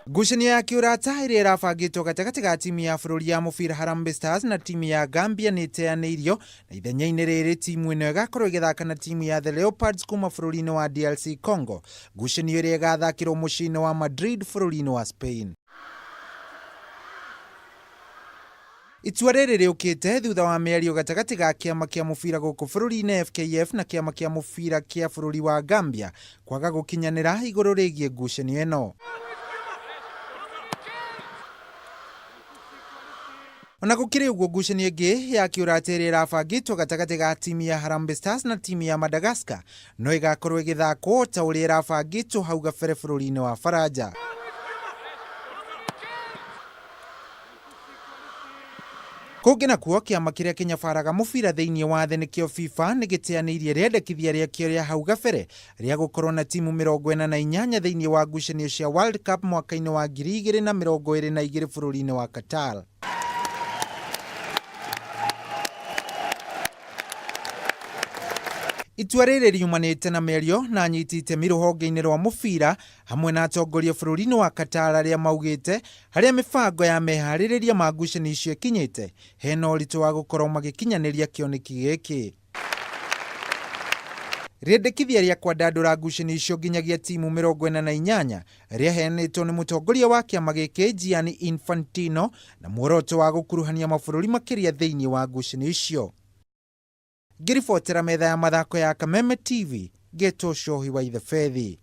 Ngucanio ya kĩũrata ĩrĩa ĩrabangĩtwo gatagatĩ ga timu ya bũrũri ya mũbira Harambee Stars na timu ya Gambia nĩ ĩteanĩirio na ithenya-inĩ rĩrĩ timu ĩno ĩgakorwo ĩgĩthaka na timu ya The Leopards kuma bũrũri-inĩ wa DRC Congo. Ngucanio ĩrĩa ĩgathakĩrwo mũciĩ-inĩ wa Madrid bũrũri-inĩ wa Spain. Itua rĩrĩ rĩũkĩte thutha wa mĩario gatagatĩ ga kĩama kĩa mũbira gũkũ bũrũri-inĩ FKF na kĩama kĩa mũbira kĩa bũrũri wa Gambia kwaga gũkinyanĩra igũrũ rĩgiĩ ngucanio ĩno. Ona gũkĩrĩ ũguo, ngucanio ĩngĩ ya kĩũrata ĩrĩa ĩrabangĩtwo gatagatĩ ga timu ya Harambee Stars na timu ya Madagascar no ĩgakorwo ĩgĩthakwo ta ũrĩa ĩrabangĩtwo hau gabere bũrũri-inĩ wa Faranja. Kũngĩ nakuo, kĩama kĩrĩa kĩnyabaraga mũbira thĩinĩ wa thĩ nĩkĩo FIFA nĩ gĩteanĩirie rĩendekithia rĩakĩo rĩa hau gabere rĩa gũkorwo na timu 48 thĩinĩ wa ngucanio cia World Cup mwaka-inĩ wa 2022 bũrũri-inĩ wa Qatar. Itua rĩrĩ riumanĩte na mĩario na anyiti itemi rũhonge-inĩ rwa mũbira hamwe na atongoria bũrũri-inĩ wa Qatar arĩa maugĩte harĩa mĩbango ya meharĩrĩria ma ngucanio icio ĩkinyĩte hena ũritũ wa gũkorwo magĩkinyanĩria kĩoneki gĩkĩ. Rĩendekithia rĩa kwandandũra ngucanio icio nginyagia timu 48 rĩaheanĩtwo nĩ mũtongoria wa kĩama gĩkĩ Gianni Infantino na muoroto wa gũkuruhania mabũrũri makĩria thĩinĩ wa ngucanio icio. Ngĩribotera metha ya mathako ya Kameme TV, ngetwo Cohi wa Ithebethi.